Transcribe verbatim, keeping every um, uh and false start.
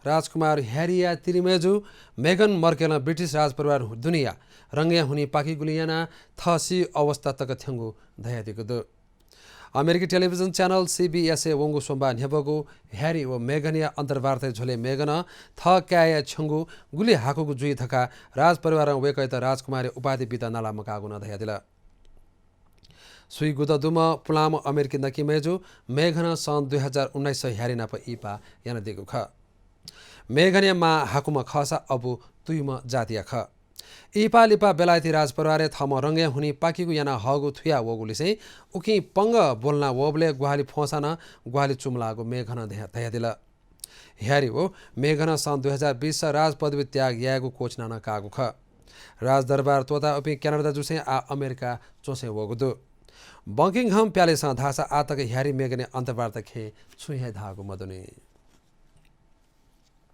राजकुमार ह्यारीया तिरिमय्जु मेघन मर्केलं ब्रिटिश राजपरिवार दुनेया रंगया हुनिं पाकीगुलिं यानाः थःसी अवस्था तक थ्यंगु धयादीगु दु। अमेरिकी टेलिभिजन च्यानल सीबीएसए वंगु सोमबार न्ह्यब्वःगु ह्यारी व मेघनया अन्तर्वार्ताया झ्वलय् मेघनं थः काय्‌या छ्यंगु गुलि हाकुगु जुइ धकाः राजपरिवारं वय्कःयात राजकुमारया उपाधि बीत नाला मकाःगु नं धयादिल। स्वीगुदा दुम्ह पुलांम्ह अमेरिकी नकिमय्जु मेघनं सन् दुई हजार उन्नाइसय् ह्यारी नाप इहिपा यानादीगु खः। मेघनया मां हाकुम्ह खःसा अबु तुयुम्ह जातिया खः। इहिपा लिपा बेलायती राजपरिवारय् थःम्हं रंगया हुनिं पाकीगु याना हःगु थुया वःगुलिसें उकिं पंगः ब्वलना वःबलय् ग्वाहालि फ्वंसां नं ग्वाहालि चुमलाःगु मेघनं धया-, धयादिल। ह्यारी व मेघनं सन् दुई हजार बिसय् राजपदवी त्याग यायेगु क्वःछिना नं काःगु खः। राजदरबार त्वःताः उपिं क्यानाडा जुसें आः अमेरिका च्वंसे वःगु दु। बकिंघम प्यालेसं धाःसा आः तक ह्यारी मेघनया अन्तर्वार्ता खँय् छुं हे धाःगु मदुनि।